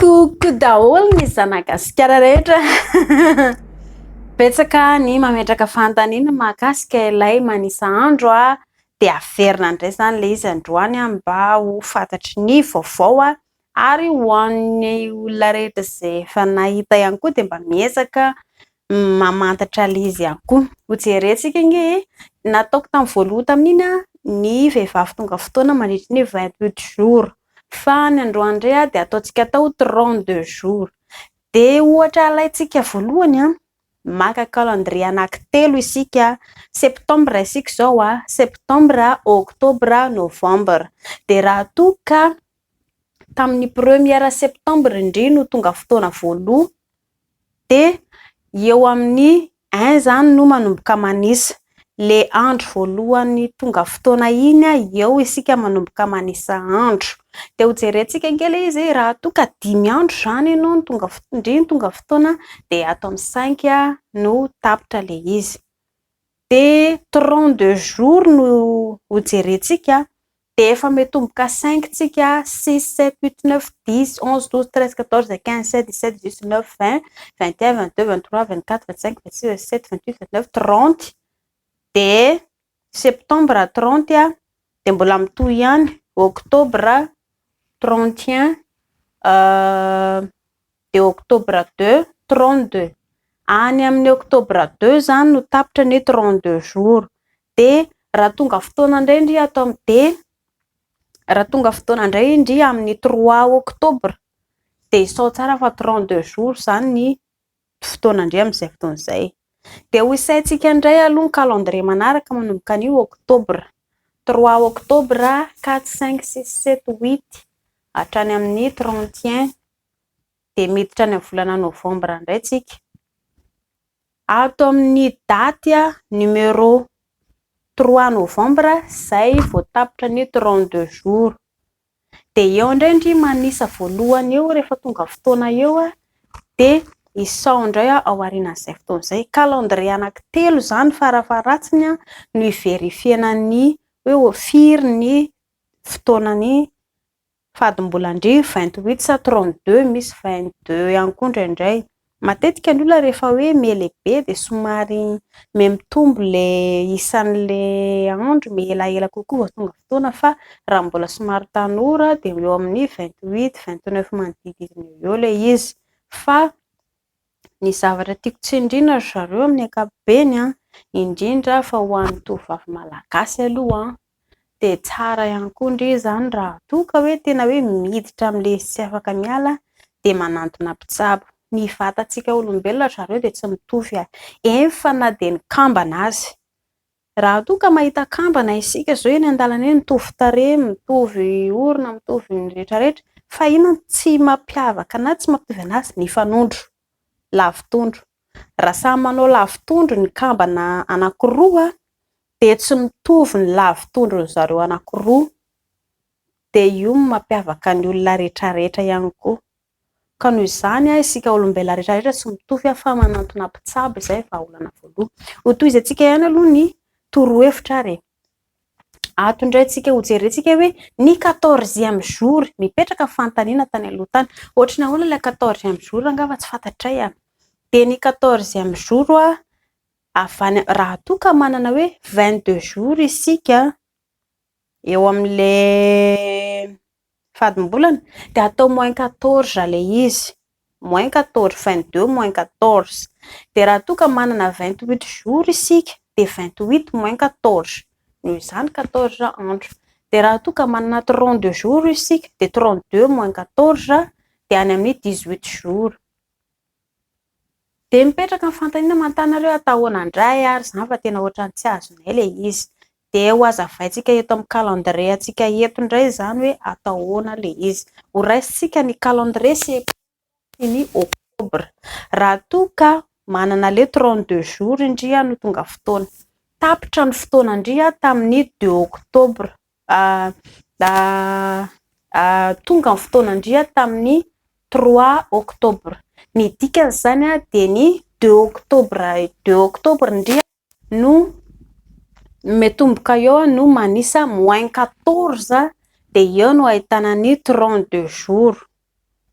Coucou daholo ny zanagasikara rehetra. Betsaka ny mametraka fanontaniana mahakasika ilay manisa andro dia averina indray izany ilay izy androany mba ho fantatry ny vaovao ary ho an'ny olona rehetra izay efa nahita ihany koa dia mba miezaka mamantatra ilay izy ihany koa. Hojerentsika ange e, nataoko tamin'ny voalohany tamin'iny ny vehivavy tonga fotoana mandritry ny 28 jours fa ny androany indray dia ataontsika atao 32 jours. Dia ohatra alaintsika voalohany, maka calendrier anankitelo isika, septembre isika izao, septembre, octobre, novembre. Dia raha toa ka tamin'ny première septembre indry no tonga fotoana voalohany dia eo amin'ny 1 izany no manomboka manisa. Ilay andro voalohany tonga fotoana iny eo isika manomboka manisa andro. Dia hojerentsika ange ilay izy raha toa ka 5 andro izany ianao no tonga ndry no tonga fotoana dia ato amin'ny 5 no tapitra ilay izy. Dia 32 jours no hojerentsika dia efa mitomboka 5 tsika 6, 7, 8, 9, 10, 11, 12, 13, 14, 15, 16, 17, 18, 19, 20, 21, 22, 23, 24, 25, 26, 27, 28, 29, 30. Dia septembre 30 dia mbola mitohy ihany octobre 31 dia octobre 2 32. Any amin'ny octobre 2 izany no tapitra ny 32 jours. Dia raha tonga fotoana indray ndry ato amin'ny dia raha tonga fotoana indray ndry amin'ny 3 octobre dia isao tsara fa 32 jours izany ny fotoana indray amin'izay fotoana izay. Dia ho isaintsika indray aloha ny calendrier manaraka manomboka an'io octobre. 3 octobre, 4, 5, 6, 7, 8 hatrany amin'ny 31. Dia miditra any amin'ny volana novembre indray tsika. Ato amin'ny daty numéro 3 novembre izay vao tapitra ny 32 jours. Dia eo indray ndry manisa voalohany eo rehefa tonga fotoana eo dia isao indray ao aorianan'izay fotoana izay. Calendrier anankitelo izany farafaharatsiny no iverifiena ny hoe firy ny fotoanany fadimbolan-dry 28 sa 32, misy 22 ihany koa indraindray. Matetika ny olona rehefa hoe mihalehibe dia somary mihamitombo ilay isan'ilay andro, mihelaela kokoa vao tonga fotoana fa raha mbola somary tanora dia eo amin'ny 28, 29 manodidina eo ilay izy. Fa ny zavatra tiako tsindriana ry zareo amin'ny ankapobeny, indrindra fa ho an'ny tovovavy malagasy aloha dia tsara ihany koa ndry izany raha toa ka hoe tena hoe miditra amin'ilay izy tsy afaka miala dia manantona mpitsabo. Ny vatantsika olombelona ry zareo dia tsy mitovy eny fa na dia ny kambana azy. Raha toa ka mahita kambana isika izao eny an-dalana eny mitovy tarehy, mitovy orona, mitovy ny rehetrarehetra fa inona no tsy mampiavaka na tsy mampitovy anazy? Ny fanondro, lavitondro. Raha samy manao lavitondro ny kambana anankiroa dia tsy mitovy ny lavitondron'ny zareo anankiroa. Dia io no mampiavaka ny olona rehetrarehetra ihany koa. Ka noho izany isika olombelona rehetrarehetra tsy mitovy fa manantona mpitsabo izay vahaolana voalohany. Hotohizantsika ihany aloha ny torohevitra ary. Ato indray tsika hojerentsika hoe ny 14e jour mipetraka fanontaniana tany aloha tany. Ohatry ny ahoana ilay 14e jour angamba tsy fantatray. Dia ny 14e jour avy any raha toa ka manana hoe 22 jours isika eo amin'ilay fadimbolana dia atao moins 14 ilay izy. Moins 14, 22 moins 14. Dia raha toa ka manana 28 jours isika dia 28 moins 14. Noho izany 14 andro. Dia raha toa ka manana 32 jours isika dia 32 moins 14 dia any amin'ny 18 jours. Dia mipetraka ny fanontaniana manontany nareo atao ahoana indray ary izany fa tena ohatran'ny tsy azonay ilay izy. Dia ho hazavaintsika eto amin'ny calendrier antsika eto indray izany hoe atao ahoana ilay izy. Ho raisintsika ny calendrier septembre sy ny octobre. Raha toa ka manana ilay 32 jours indry no tonga fotoana. Tapitra ny fotoana indry tamin'ny 2 octobre. Tonga ny fotoana indry tamin'ny 3 octobre. Ny dikan'izany dia ny 2 octobre, 2 octobre indry no mitomboka eo no manisa moins 14 dia eo no ahitana ny 32 jours.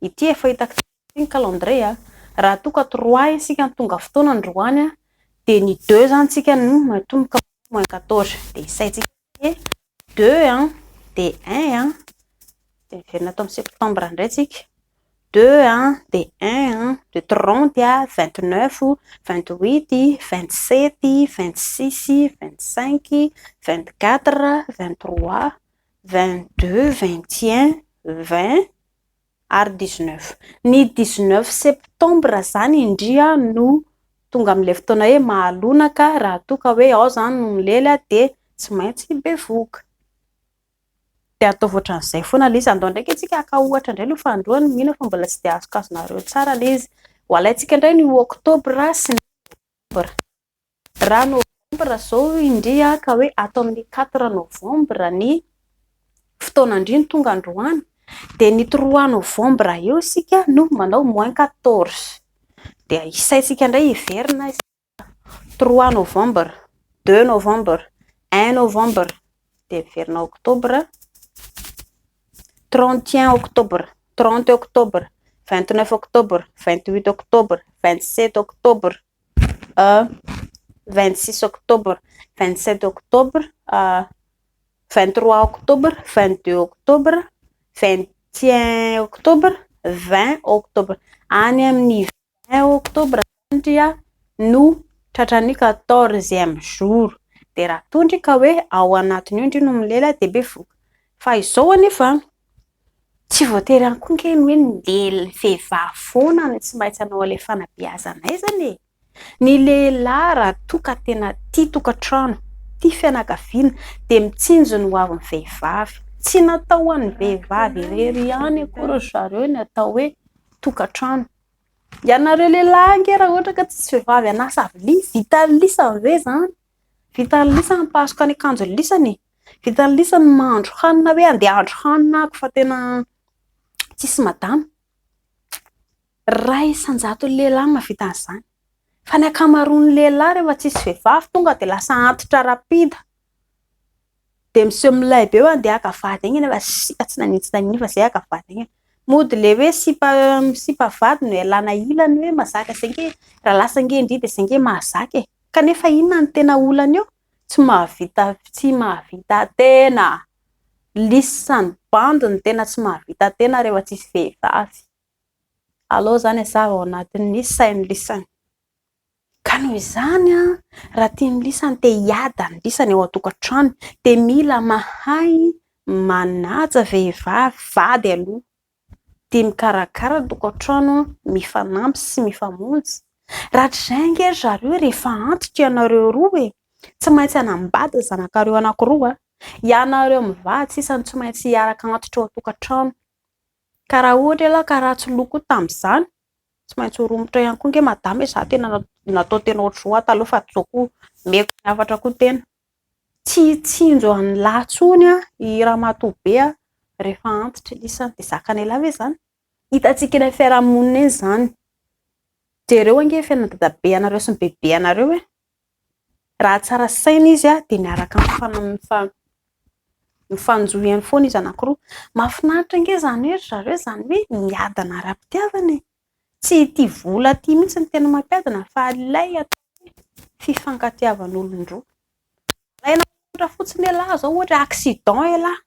Ity efa hitako ity ny calendrier a. Raha toa ka trois isika no tonga fotoana androany a, dia ny deux zany tsika no matomboka moins quatorze. Dia isaintsika hoe deux a, dia un a, dia miverina ato amin'ny septembre indray tsika. Deux a, dia un a, dia 30 a, 29, 28, 27, 26, 25, 24, 23, 22, 21, 20 ary 19. Ny 19 septembre zany indria no tonga amin'ilay fotoana hoe mahalonaka raha toa ka hoe ao zany no milely a, dia tsy maintsy bevohoka. Dia ataovy ohatran'izay foana ilay izy. Andao ndraiky isika haka ohatra indray aloha fa androany mino aho fa mbola tsy dia azokazonareo tsara ilay izy. Ho alaintsika indray ny oktobra sy ny novambra. Raha novambra izao indria ka hoe ato amin'ny 4 novambra ny fotoana indria no tonga androany, dia ny 3 novambra eo isika no manao moins 14. Dia isaintsika indray hiverina isika 3 novambra, 2 novambra, 1 novambra, dia miverina oktobra, 31 octobre, 30 octobre, 29 octobre, 28 octobre, 27 octobre, 26 octobre, 27 octobre, 23 octobre, 22 octobre, 21 octobre, 20 octobre. Any amin'ny 20 octobre zany no tratran'ny 14e jour. Dia raha toa ndry ka hoe ao anatin'io ndry no milela dia bevohoka. Fa izao anefa tsy voatery ihany koa nge ny hoe ny vehivavy foana no tsy maintsy hanao an'ilay fanabeazana aizana e. Ny lehilahy raha toa ka tena tia tokantrano, tia fianakaviana dia mitsinjo ny ho avin'ny vehivavy. Tsy natao ho an'ny vehivavy irery ihany akory ry zareo ny atao hoe tokantrano. Ianareo lehilahy ange raha ohatra ka tsisy vehivavy hanasa vilia, vitan'ny lisany ve izany? Vitan'ny lisany ny mipasoka ny akanjon'ny lisany e? Vitan'ny lisany ny mahandro hanina hoe andeha hahandro hanina aho fa tena tsisy madama. Iray isan-jaton'ny lehilahy no mahavita an'izany. Fa ny ankamaroan'ny lehilahy rehefa tsisy vehivavy tonga dia lasa antitra rapida. Dia miseho milay be hoe andeha haka vady haingana fa sipa tsy naninona tsy naninona fa izay haka vady haingana. Mody ilay hoe sipa sipa vady no ialana ilany hoe mahazaka izay ange, raha lasa ange ndry dia izay ange mahazaka e. Kanefa inona no tena olana eo? Tsy mahavita tsy mahavita tena. Lisan'ny bandy no tena tsy mahavita tena rehefa tsisy vehivavy. Aleo izany hazava ao anatin'ny sain'ny lisany. Ka noho izany, raha tian'ny lisany te hiadana lisany ao an-tokantrano dia mila mahay manaja vehivavy vady aloha. Dia mikarakara ny tokantrano, mifanampy sy mifamonjy. Rahatrizay ange ry zareo rehefa antitra ianareo roa e, tsy maintsy hanambady ny zanakareo anankiroa. Ianareo mivady sisa no tsy maintsy hiaraka antitra ao an-tokantrano. Ka raha ohatra ialahy ka ratsy loha koa tamin'izany, tsy maintsy ho romotra ihany koa ange madama hoe izaho tena natao tena ohatr'izao aho taloha fa izao koa omeko ny hafatra koa tena. Tsy hitsinjo an'lah intsony i ramatoa be rehefa antitra lisany. Dia zakan'elah ve izany? Hitantsika eny amin'ny fiarahamonina eny izany. Jereo ange ny fiainan'ny dadabe anareo sy ny bebe anareo e. Raha tsara saina izy dia miaraka mifanjohy ihany foana izy anankiroa. Mahafinaritra ange izany hoe ry zareo izany hoe miadana ara-pitiavana e. Tsy ity vola ity mihitsy no tena mampiadana fa ilay atao hoe fifankatiavan'olon-droa. Alaina ohatra fotsiny ialahy izao ohatra accident ialahy.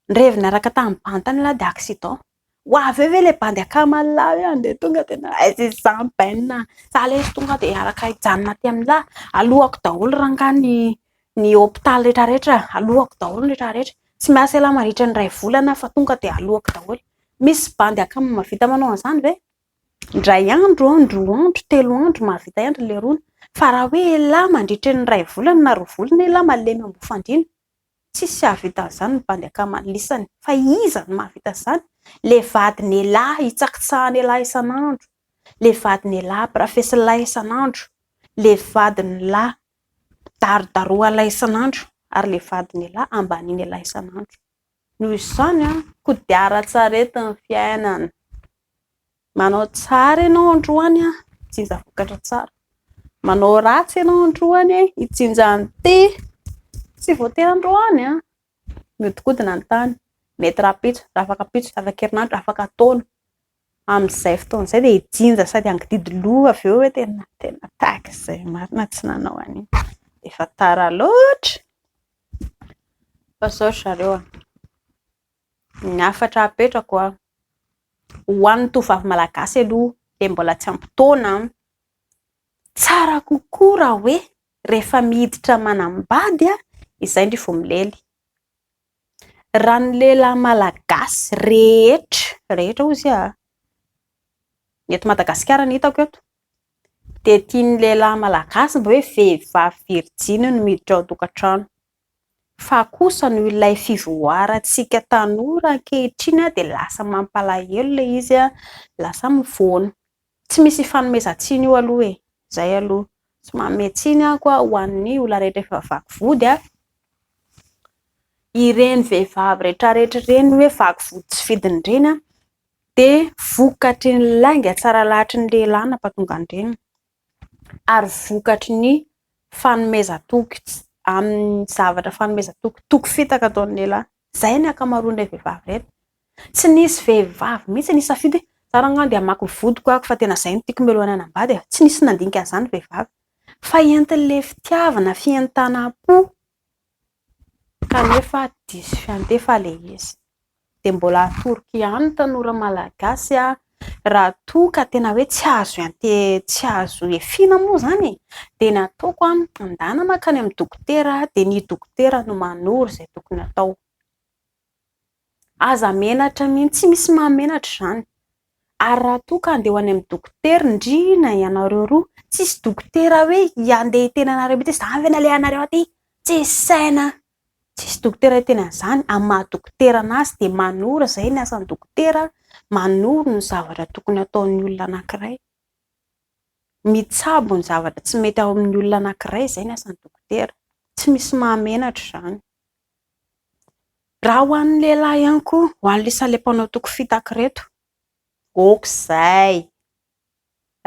Nirevy niaraka tamin'ny bandy tany ialahy dia accident. Ho avy eo ve ilay bandy akaman'lah hoe andeha tonga dia aiza izy izany Ben a! Za lesy tonga dia hiaraka hijanona aty amin'lah. Alohako daholo rangahy ny ny hopitaly rehetrarehetra, alohako daholo ny rehetrarehetra. Tsy miasa ialahy mandritra ny iray volana fa tonga dia alohako daholo. Misy bandy akama mahavita manao an'izany ve? Indray andro, roa andro, telo andro mahavita ihany ry leirony. Fa raha hoe elah mandritra ny iray volana na roa volana elah malemy ambony fandriana, tsisy hahavita an'izany ny bandy akama lisany. Fa iza no mahavita an'izany? Le vadin'elah hitsakitsahan'elah isan'andro, le vadin'elah ampirafesin'lah isan'andro, le vadin'lah darodarohan'lah isan'andro, ary le vadin'elah ambanin'elah isan'andro. Noho izany, kodiaran-tsarety ny fiainana. Manao tsara ianao androany, hijinja vokatra tsara. Manao ratsy ianao androany, hijinja an'ity. Tsy voatery androany, mihodinkodina ny tany. Mety rahampitso, afak'ampitso, afak'herinandro, afaka taona. Amin'izay fotoana izay dia hijinja sady hangidihidy loha avy eo hoe tena tena tahaka izay marina tsy nanao an'iny. Efa tara loatra. Fa izao ry zareo a, ny hafatra apetrako a, ho an'ny tovovavy malagasy aloha dia mbola tsy ampy taona, tsara kokoa raha hoe rehefa miditra manambady izay ndry vao milely. Raha ny lehilahy malagasy rehetra, rehetra hozy aho, ny eto Madagasikara no hitako eto, dia tian'ny lehilahy malagasy mba hoe vehivavy virjiny no miditra ao an-tokantrano. Fa kosa noho ilay fivoarantsika tanora ankehitriny dia lasa mampalahelo ilay izy, lasa mivoana. Tsy misy ifanomezan-tsiny io aloha e, izay aloha. Tsy manome tsiny aho koa ho an'ny olona rehetra efa vaky vody a. Ireny vehivavy rehetrarehetra ireny hoe vaky vody tsy fidiny ireny a, dia vokatry ny lainga tsara lahatry ny lehilahy nampatonga an'ireny. Ary vokatry ny fanomezan-toky amin'ny zavatra fanomezan-toky, toky fitaka ataon'ny lehilahy. Izay ny ankamaroan'ireny vehivavy ireny. Tsy nisy vehivavy mihitsy nisafidy hoe za rangahy andeha hamaky ny vodiko aho fa tena izay no tiako mialoha ny hanambady e. Tsy nisy nandinika an'izany ny vehivavy. Fa entin'ilay fitiavana, fientanam-po kanefa diso fiantefa ilay izy. Dia mbola atoroko ihany ny tanora malagasy raha toa ka tena hoe tsy azo iante- tsy azo ihafiana moa izany e, dia ny ataoko an, andana mankany amin'ny dokotera dia ny dokotera no manoro izay tokony hatao. Aza menatra mihitsy, tsy misy mahamenatra izany. Ary raha toa ka handeha ho any amin'ny dokotera indrindra ianareo roa, tsisy dokotera hoe handeha hiteny anareo mihitsy hoe izany ve no alehanareo aty, tsisy saina. Tsisy dokotera hiteny an'izany, amin'ny maha dokotera an'azy dia manoro izay ny asan'ny dokotera, manoro ny zavatra tokony hataon'ny olona anankiray. Mitsabo ny zavatra tsy mety ao amin'ny olona anankiray izay ny asan'ny dokotera. Tsy misy mahamenatra izany. Raha ho an'ny lehilahy ihany koa, ho an'ny isan'ilay mpanao toko fitaka ireto, ok izay!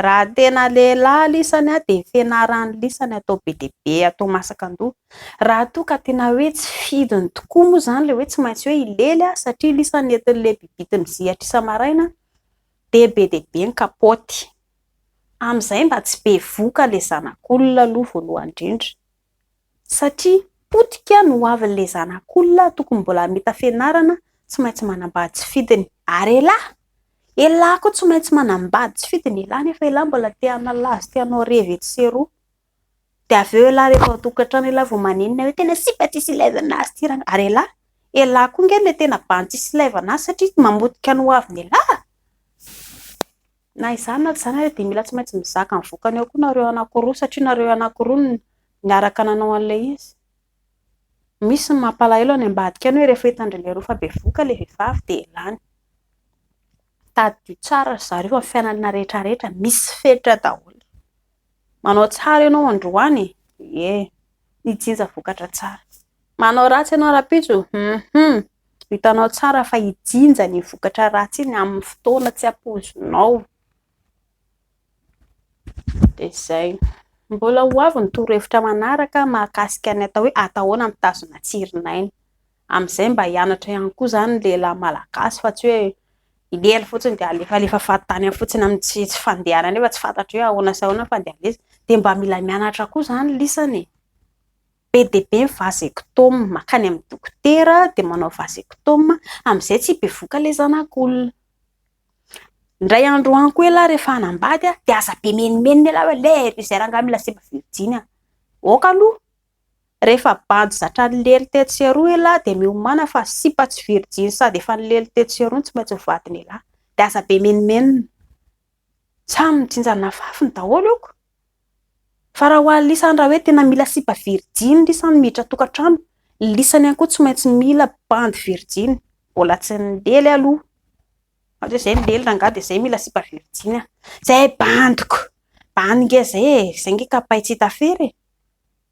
Raha tena lehilahy lisany dia ny fianaran'ny lisany atao be dia be, atao masaka an-doha. Raha toa ka tena hoe tsy fidiny tokoa moa izany ilay hoe tsy maintsy hoe hilely satria lisany nentin'ilay bibity mizihatra isa-maraina dia be dia be ny kapaoty. Amin'izay mba tsy bevohoka ilay zanak'olona aloha voalohany indrindra. Satria potika ny ho avin'ilay zanak'olona tokony mbola hamita fianarana tsy maintsy manambady tsy fidiny. Ary elah! Elah koa tsy maintsy manambady tsy fidiny elah nefa elah mbola te hanalazy te hanao revy etsy sy eroa. Dia avy eo elah rehefa ao an-tokantrano elah vao manenina hoe tena sipa tsisy ilaivana azy ity rangahy. Ary elah! Elah koa ange ilay tena bandy tsisy ilaivana azy satria mamotika ny ho avin'elah! Na izany na tsy izany ary dia mila tsy maintsy mizaka ny vokany eo koa nareo anankiroa satria nareo anankiroa no niaraka nanao an'ilay izy. Misy ny mampalahelo any ambadika any hoe rehefa hitan-dry leroa fa bevohoka ilay vehivavy dia elany. Tadidio tsara ry zareo fa ny fiainana rehetra rehetra misy fetra daholo. Manao tsara ianao androany e! Ie, hijinja vokatra tsara. Manao ratsy ianao rahampitso? Hum! Hitanao tsara fa hijinja ny vokatra ratsy iny amin'ny fotoana tsy ampoizinao. Dia izay. Mbola ho avy ny torohevitra manaraka mahakasika ny atao hoe atahoana mitazona tsirin'aina. Amin'izay mba hianatra ihany koa izany ny lehilahy malagasy fa tsy hoe hilely fotsiny dia alefalefa fahatany any fotsiny amin'ny tsy tsy fandehanany eo fa tsy fantatro hoe ahoana sy ahoana ny fandehan'izy. Dia mba mila mianatra koa izany lisany e. Be dia be ny vasectome, mankany amin'ny dokotera dia manao vasectome, amin'izay tsy bevoka ilay zanak'olona. Indray andro any koa ialahy rehefa hanambady dia aza be menomenona ialahy hoe lery izay rangahy mila sipa virjiny a. Ok aloha, rehefa bandy zatra nilely tetsy sy eroa ialahy dia miomàna fa sipa tsy virjiny sady efa nilely tetsy sy eroa no tsy maintsy ho vadin'ialahy. Dia aza be menomenona. Samy mijinja ny nafafiny daholo ok. Fa raha ho an'i lisany raha hoe tena mila sipa virjiny lisany miditra tokantrano, lisany ihany koa tsy maintsy mila bandy virjiny, mbola tsy nilely aloha, fa tsy hoe zay nilely rangahy dia zay mila sipa virjiny a, zay bandiko, bandy nge zay e, zay nge kapay tsy hita fery e,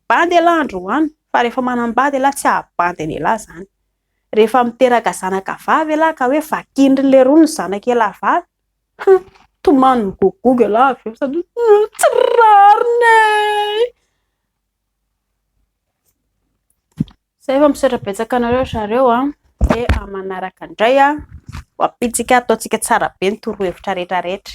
bandy ialahy androany fa rehefa manambady ialahy tsy hahabandy an'ialahy zany, rehefa miteraka zanaka vavy ialahy ka hoe vakian'ry leroa ny zanak'ialahy vavy, Hum, tomany migogogogo ialahy avy eo sady hoe tsy rariny e! Zay fa misaotra betsaka anareo ry zareo a. Dia amin'ny manaraka indray, ho ampitsika, ataontsika tsara be ny torohevitra rehetrarehetra.